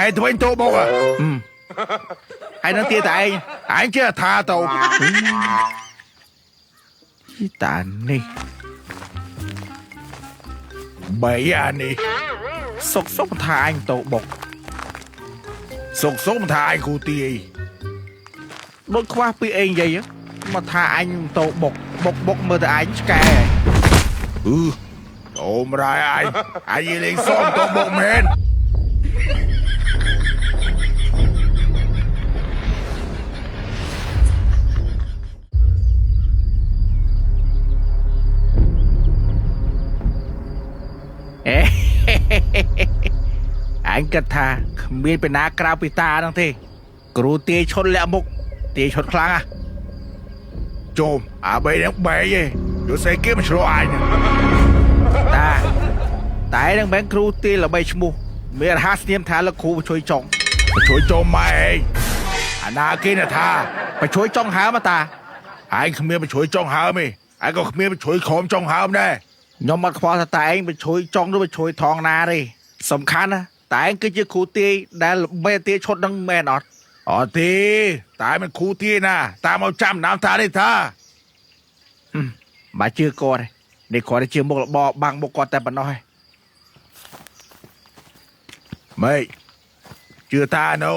ឯងទៅវិញតោបុក ហើយនឹងទាតែឯង ឯងចេះថាទៅ តានេះ បីអានេះ សុកសុកថាអញតោបុក សុកសុកថាឯងគ្រូទាយ ដូចខ្វះពីអីនិយាយមកថាអញតោបុកបុកបុកមើលតែអញឆ្កែ អឺអូមរ៉ៃឯងឯងលេងសមតោបុកមែន អេអញគិតថាគ្មានពីណាក្រៅពីតាហ្នឹងទេគ្រូទាយឈុតលាក់មុខទាយឈុតខ្លាំងហ่ะ ជុំអាបីនឹងបែកឯងយកស្អីគេមកឆ្លោះអញ តាតែនឹងមិនគ្រូទាយល្បីឈ្មោះមានរហ័សនាមថាលោកគ្រូជួយចុង ជួយជុំម៉ែឯងអាណាគេណាថា បជួយចុងហើមតា ឯងគ្មានបញ្ជួយចុងហើមទេឯងក៏គ្មានបញ្ជួយខំចុងហើមដែរ ខ្ញុំអត់ខ្វល់ថាតែឯងបជួយចុងឬបជួយថងណាទេសំខាន់ណាតែឯងគឺជាគ្រូទាយដែលល្បីទាយឈុតនឹងមែនអត់ អត់ទេតែមិនគ្រូទាយណាតាមមកចាំណាមថានេះថា បើជឿគាត់ទេនេះគាត់តែជាមុខរបរបាំងមុខគាត់តែប៉ុណ្ណោះឯង ម៉េចជឿតាណូ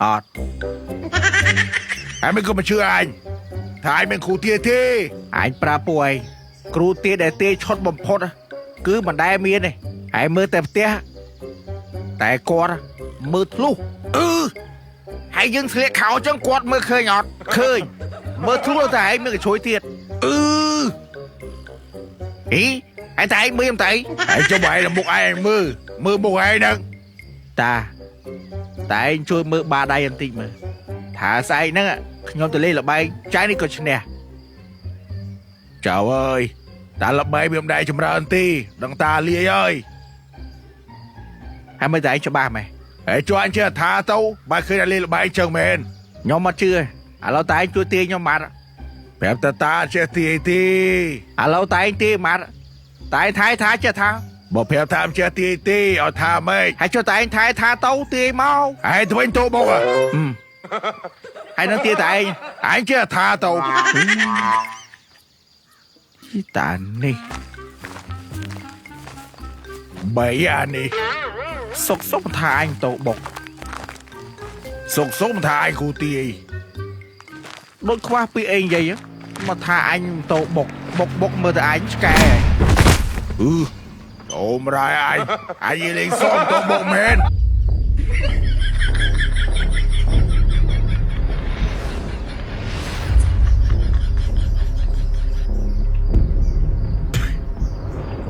អត់ ឯងមិនក៏មិនជឿអញថាឯងមិនគ្រូទាយទេ អញប្រាប់ពួកឯងគ្រូទាយដែលទាយឈុតបំផុតគឺមិនដែលមានទេឯងមើលតែផ្ទះតែគាត់មើលធ្លុះអឺហើយយើងស្លៀកខោចឹងគាត់មើលឃើញអត់ឃើញមើលធ្លុះតែឯងមានកញ្ជួយទៀត អឺ អីហើយតែឯងមើលមិនតែ ឯងចុះបើឯងមុខឯងមើលមើលមុខឯងហ្នឹង តាតែឯងជួយមើលបាដៃបន្តិចមើលថាស្អែកហ្នឹងខ្ញុំទៅលេងល្បែងចៅនេះក៏ឈ្នះ ចៅអើយតាល្បីវាមិនដែរចម្រើនទេដឹងតាលាយហើយ ហើយមើលតែឯងច្បាស់ម៉េះ ហើយជួយអញជឿថាទៅបើឃើញតែលេងល្បែងចឹងមែន ខ្ញុំអត់ជឿឥឡូវតែឯងជួយទាញខ្ញុំម៉ាត់ ប្រាប់តាតាចេះទាយទេ ឥឡូវតែឯងទាញម៉ាត់តែឯងថៃថាចេះថា បើប្រាប់ថាមិនចេះទាយទេឲ្យថាម៉េច ហើយចុះតែឯងថៃថាទៅទាញមក ឯងទៅវិញតោបុក ហើយនឹងទាញតែឯង ឯងចេះថាទៅ តានេះ បីអានេះ សុកសុកថាអញទៅបុក សុកសុកថាឯងគ្រូទាយ ដូចខ្វះពីអីនិយាយមកថាអញទៅបុកបុកបុកមើលតែអញឆ្កែ អឺអូមរ៉ៃឯងឯងលេងសមតោបុកមែន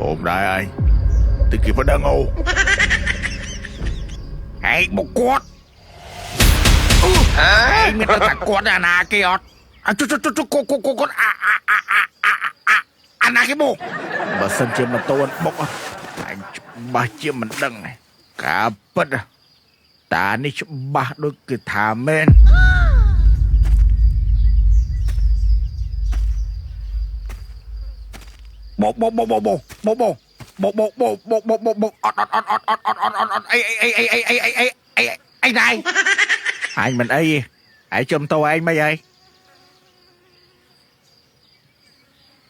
អូមរ៉ៃឯងតិចគេប្តឹងអូ ឯងបុកគាត់ឯងមានតែគាត់អាណាគេអត់អចុចុចុកកកគាត់អាអាអាអាអាអាណាគេបុកបើសិនជាម៉ូតូបុកអញច្បាស់ជាមិនដឹងការពិតតានេះច្បាស់ដូចគឺថាមែនបបបបបបបបបបបបបបបអត់អត់អត់អត់អត់អត់អត់អត់អត់អីអីអីអីអីអីអីអីអីណៃអញមិនអីឯងជុំតោឯងមិនអី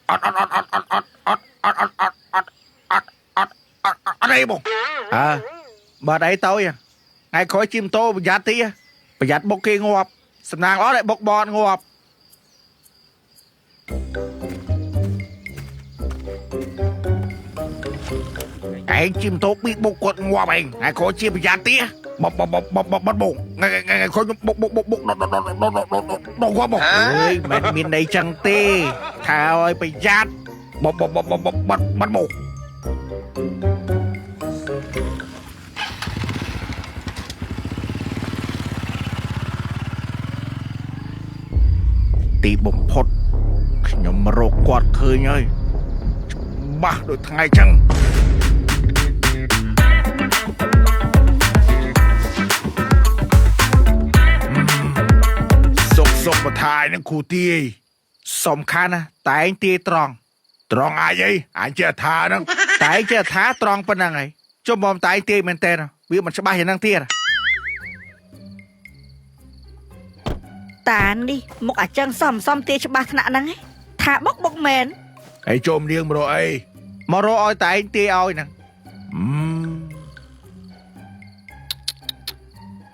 អត់អត់អត់អត់អត់អត់អត់អត់អត់អត់អត់អត់អត់អត់អត់អីបងអើបើអីទៅថ្ងៃក្រោយជិះម៉ូតូប្រយ័ត្នតិចប្រយ័ត្នបុកគេងាប់សំណាងអត់ឲ្យបុកបនងាប់ឯងជិះម៉ូតូប៊ីបុកគាត់ងាប់ឯងថ្ងៃក្រោយជិះប្រយ័ត្នតិច បបបបបបបុកថ្ងៃថ្ងៃក្រោយខ្ញុំបុកបុកបុកបុកដកដកដកដកដកដកគាត់មក អើយមិនមានន័យចឹងទេថាឲ្យប្រយ័ត្ន បបបបបបបបុក ទីបំផុតខ្ញុំរកគាត់ឃើញហើយច្បាស់ដូចថ្ងៃចឹង សុកសុកបថាយនឹងគ្រូទាយ សំខាន់ណាតែឯងទាយត្រង់ ត្រង់អាចអីអញចេះថាហ្នឹង តែឯងចេះថាត្រង់ប៉ុណ្ណឹងហើយ ចុះមកតែឯងទាយមែនតើវាមិនច្បាស់យ៉ាងហ្នឹងទៀត តានេះមុខអាចឹងសំសំទាយច្បាស់ថ្នាក់ហ្នឹងឯងថាបុកបុកមែន ហើយចូលនាងមករកអី មករកឲ្យតែឯងទាយឲ្យហ្នឹង អឺ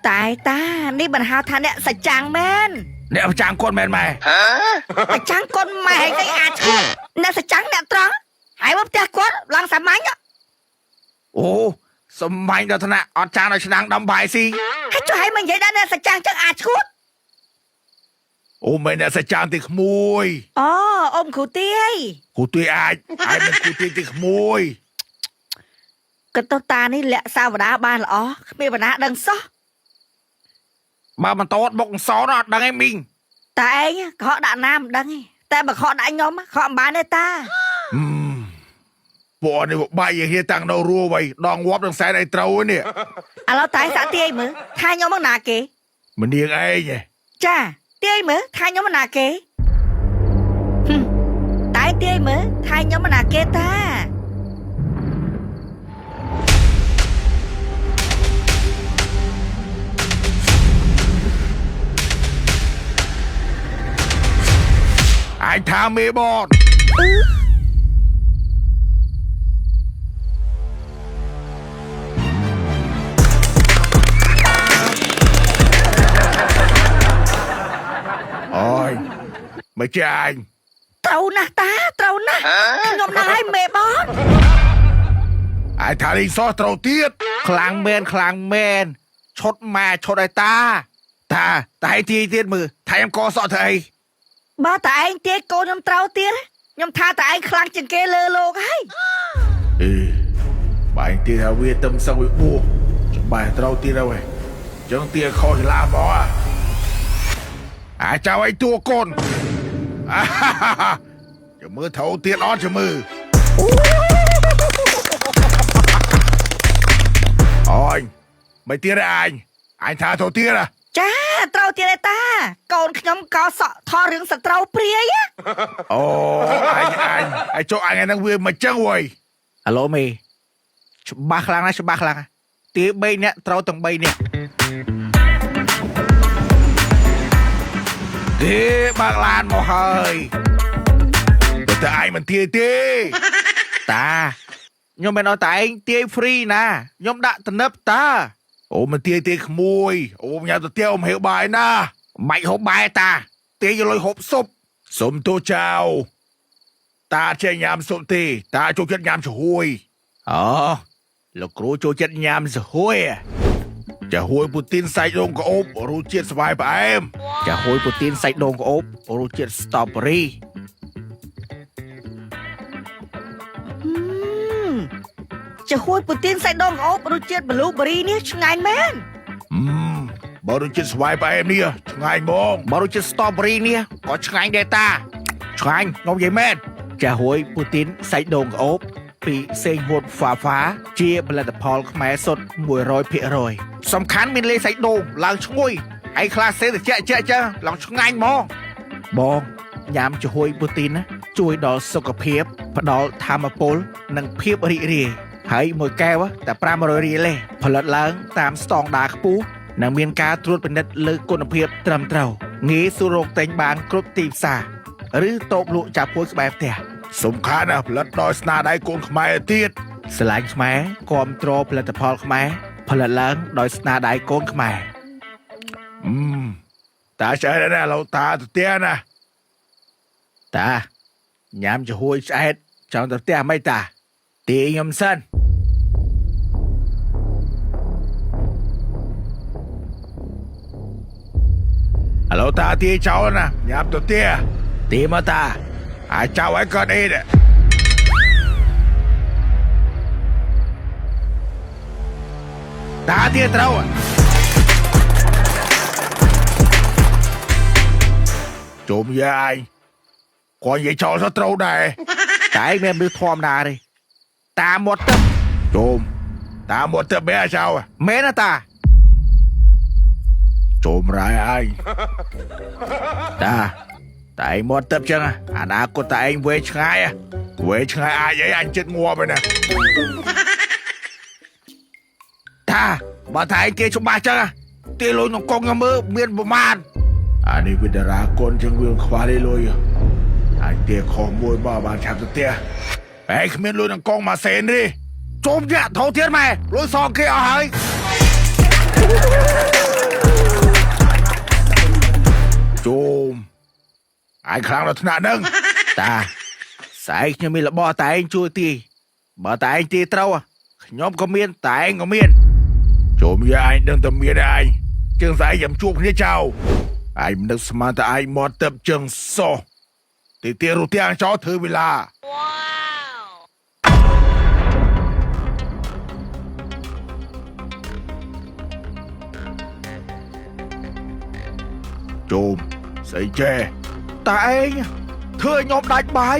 តែតានេះមិនហៅថាអ្នកសច្ចាំងមែន អ្នកប្រចាំងគាត់មែនម៉ែ សច្ចាំងគាត់ម៉ែឯងទៅអាចឈួតអ្នកសច្ចាំងអ្នកត្រង់ហើយមកផ្ទះគាត់ឡើងសាមញ្ញ អូសម័យដល់ថ្នាក់អត់ចានឲ្យឆ្នាំងដំបាយស៊ី ហើយចុះឲ្យមកនិយាយដល់អ្នកសច្ចាំងចឹងអាចឈួត អូមែនអ្នកសច្ចាងទីក្មួយ អូអ៊ំគ្រូទាយ គ្រូទាយអាចអាចមិនគ្រូទាយទីក្មួយ ក៏ទៅតានេះលាក់សាវតាបានល្អគ្មានបណ្ណាដឹងសោះ បើបន្តបុកសអត់ដឹងឯងមីង តែឯងខកដាក់ណាមិនដឹងទេតែបើខកដាក់ខ្ញុំខកមិនបានទេតា ហឹមពួកនេះបាយយើងគ្នាតាំងនៅរួវៃដងងាប់នឹងសែនអីត្រូវឯនេះ ឥឡូវតែសាក់ទាយមើលថាខ្ញុំមកណាគេ មនាងឯងឯង ចាទាយមើលថាខ្ញុំមកណាគេហឹមតែទាយមើលថាខ្ញុំមកណាគេតា អាចថាមេបតអូយមិនចាអញ ត្រូវណាស់តាត្រូវណាស់ខ្ញុំណាស់ឲ្យមេបន អាចថាលីងសោះត្រូវទៀត ខ្លាំងមែនខ្លាំងមែនឈុតម៉ែឈុតឲ្យតាតាតែឯងទាយទៀតមើលថាខ្ញុំកសក់ធ្វើអី បើតែឯងទាយកូនខ្ញុំត្រូវទៀតខ្ញុំថាតែឯងខ្លាំងជាងគេលើលោកហើយ អេបែងទៀតថាវាទឹមសឹងវាបួសច្បាស់ត្រូវទៀតហើយចឹងទៀតខុសច្លាមកអាអាចៅឲ្យតួកូនអាហាហាហាចាំមើលត្រូវទៀតអត់ចាំមើលអូយមិនទៀតទេអញអញថាត្រូវទៀតហ៎ ចាត្រូវទៀតឯតា កូនខ្ញុំកោសក់ថតរឿងសត្រូវព្រាយណា អូអញអញអញចុះអញហ្នឹងវាមិនចឹងវ៉ៃ អាឡូមេច្បាស់ខ្លាំងណាស់ច្បាស់ខ្លាំងណាស់ទាយ3នាក់ត្រូវទាំង3នាក់គេបើកឡានមកហើយ តែអញមិនទាយទេ តាខ្ញុំមិនឲ្យតែឯងទាយ free ណាខ្ញុំដាក់ទំនឹបតា អូមិនទាយទេក្មួយអូញ៉ាំទៅទៀវមិនហៀវបាយណា មិនហូបបាយតាទាយយកលុយហូបស៊ុប សុំទោសចៅតាចេះញ៉ាំស៊ុបទេតាចូលចិត្តញ៉ាំជ្រួយ អូលោកគ្រូចូលចិត្តញ៉ាំស្ហួយ ចាហួយពូទីនសាច់ដងក្អូបរសជាតិស្វាយផ្អែម ចាហួយពូទីនសាច់ដូងក្អូបរសជាតិ strawberry ហឹមចាហួយពូទីនសាច់ដងក្អូបរសជាតិ blueberry នេះឆ្ងាញ់មែន អឺមបើរសជាតិស្វាយផ្អែមនេះឆ្ងាញ់ហ្មង បើរសជាតិ strawberry នេះក៏ឆ្ងាញ់ដែរតាឆ្ងាញ់ខ្ញុំនិយាយមែនចាហួយពូទីនសាច់ដូងក្អូបពីសេងហួតហ្វាហ្វាជាផលិតផលខ្មែរសុទ្ធ100%សំខាន់មានលេសាច់ដូងឡើងឈ្ងុយហើយខ្លះសេតិចចែកចឹងឡើងឆ្ងាញ់ហ្មងបងញ៉ាំចាហួយពូទីនណាជួយដល់សុខភាពផ្ដល់ធម៌ពលនិងភាពរីករាយហើយមួយកែវតែ500រៀលទេផលិតឡើងតាមស្តង់ដារខ្ពស់និងមានការត្រួតពិនិត្យលើគុណភាពត្រឹមត្រូវងាយស្រួលរកទិញបានគ្រប់ទីផ្សារឬតូបលក់ចាប់ពួយក្បែរផ្ទះ សំខាន់ណាស់ផលិតដោយស្នាដៃកូនខ្មែរទៀត ស្រឡាញ់ខ្មែរគាំទ្រផលិតផលខ្មែរផលិតឡើងដោយស្នាដៃកូនខ្មែរ អឺមតាឆ្អែតណាស់ឥឡូវតាទៅផ្ទះណា តាញ៉ាំចំហួយឆ្អែតចង់ទៅផ្ទះមិនតាទាយខ្ញុំសិន ឥឡូវតាទាយចោលណាញ៉ាំទៅផ្ទះ ទាយមកតា អាចចៅឲ្យកើតអីដែរតាទាយត្រូវហ៎ជុំយាយគាត់និយាយចោលសោះត្រូវដែរ តែឯងមានមនុស្សធម្មតាទេតាមាត់ទឹក ជុំតាមកទឹកបែចៅ មែនណាតា ជុំរ៉ៃអញ តាតែឯងមាត់ទឹកចឹងអនាគតតែឯងវែងឆ្ងាយហ៎ វែងឆ្ងាយអាចអីអញចិត្តងាប់ហើយណា តាបើថាឯងគេច្បាស់ចឹងទេលុយក្នុងកងខ្ញុំមើលមានប្រមាណ អានេះវាតារាកូនចឹងវាមិនខ្វះទេលុយអញទាខុសមួយមកបានឆាប់ទៅផ្ទះឯងគ្មានលុយក្នុងកងមួយសេនទេ ជុំយ៉ាថោទៀតម៉ែលុយសងគេអស់ហើយ ជុំឯងខ្លាំងដល់ថ្នាក់ហ្នឹង តាស្អែកខ្ញុំមានរបស់តែឯងជួយទីបើតែឯងទីត្រូវខ្ញុំក៏មានតែឯងក៏មាន ជុំយ៉ាឯងដឹងតែមានឯងជើងស្អែកខ្ញុំជួបគ្នាចោលឯងមិននឹកស្មានតែឯងមកទៅជើងសោះទីទីរុទាំងចោលធ្វើវេលា ជុំស្អីចេះ តាឯងធ្វើឲ្យខ្ញុំដាច់បាយ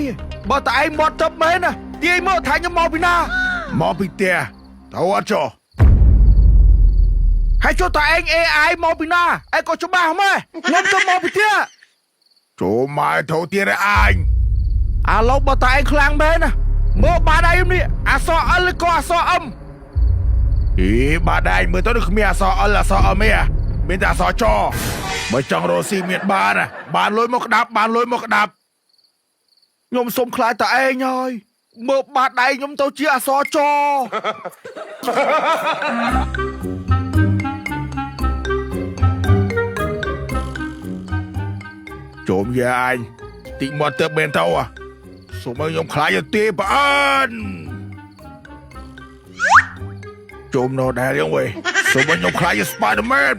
បើតាឯងមកទៅមែនណាទាយមើលថាខ្ញុំមកពីណា មកពីផ្ទះត្រូវអត់ចុះ ហើយចុះតាឯង AI មកពីណាឯងក៏ច្បាស់ម៉េះខ្ញុំទៅមកពីផ្ទះ ចូលមកត្រូវទៀតឯអញ អាឡូវបើតាឯងខ្លាំងមែនណាមើលបាតដៃខ្ញុំនេះអស L ឬក៏អស M អីបាដៃមើលទៅដូចគ្មានអស L អស M ទេមានតែអសចបើចង់រកស៊ីមានបានណាបានលុយមកក្តាប់បានលុយមកក្តាប់ ខ្ញុំសុំខ្លាចតាឯងហើយមើលបាតដៃខ្ញុំទៅជាអសច ចូលយាអញតិចមកទៅមែនទៅอ่ะសូមឲ្យខ្ញុំខ្លាចទៅទេប្អូនជុំនៅដែរយ៉ាងវេសូមឲ្យខ្ញុំខ្លាចជា Spider-Man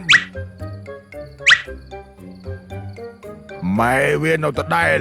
ម៉ែវានៅតដែល